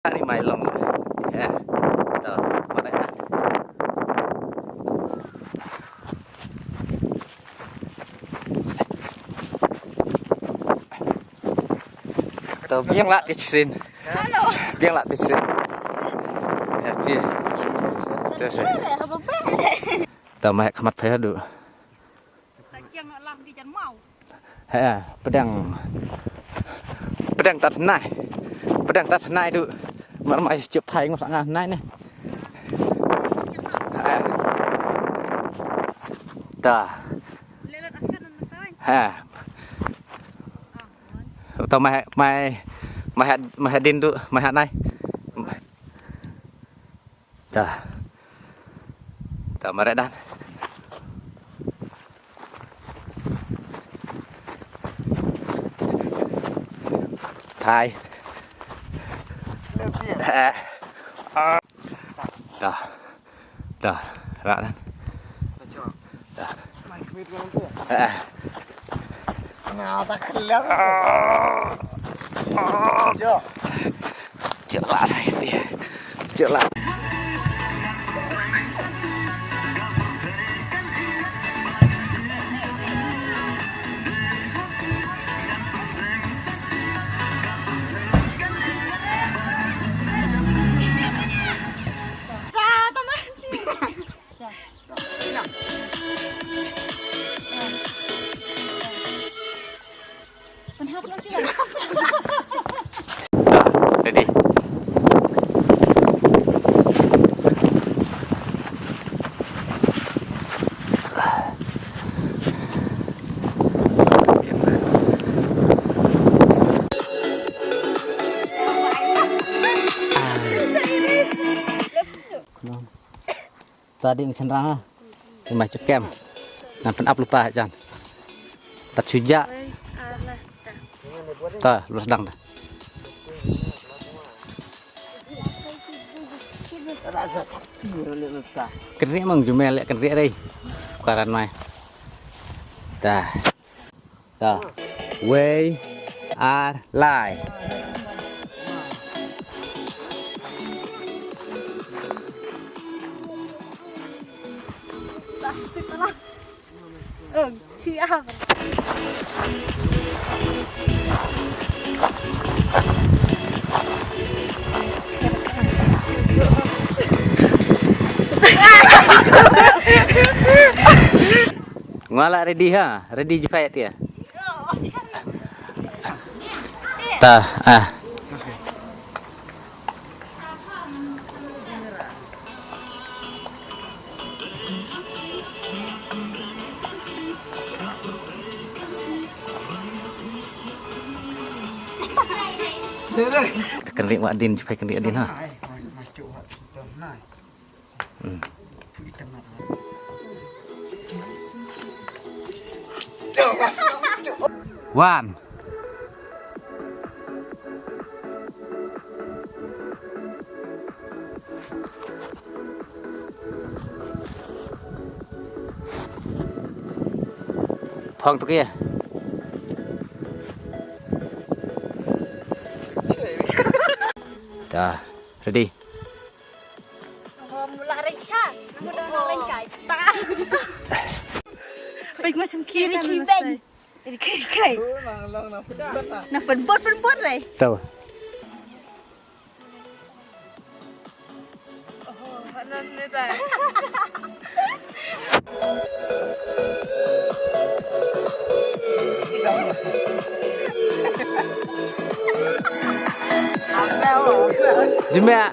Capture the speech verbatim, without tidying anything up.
Ari mai long. Eh. To, mana ya? To, biang lah ti shisien. Biang lah ti shisien. Ya, ti. Terus. To, mai khmat pha du. Sa jiang lam ki jan mau. He, pdeng. Pdeng tat nai. Pdeng tat nai du. Mar mai chup phai ngos nga nai ne. He. Ta. He. Ta mai, mai, mai hat, mai hat din du, mai hat nai. Ta. Ta, mare dan. Thai. Eh. Ta. Ta. Rak dan. Ta. Eh. Nga tak kelak. Jok. Jok lah, dia. Jok lah. Ready. Tadi ngi shynrang ha. Ngi mai chekem. Ngan pyn-ap lypa jan. Tat shu jah. Ta, lus dang da. Kynriah mang jumel ïa kynriah dei. Karan mai. Ta. Ta. Wei ar lai. Nga la ready ha, ready ju fight ïa. Ta, ah. Kynriah wad din, ju phai kynriah din ha. Hmm. One. Phong tu kia. Dah, ready. Oh, mula ring sha. Mula ring kai. Baik macam kiri kiri baik. Kiri kiri kai. Na pynbot pynbot dei. Tahu. Oh, hanan ni dai. Jembiak.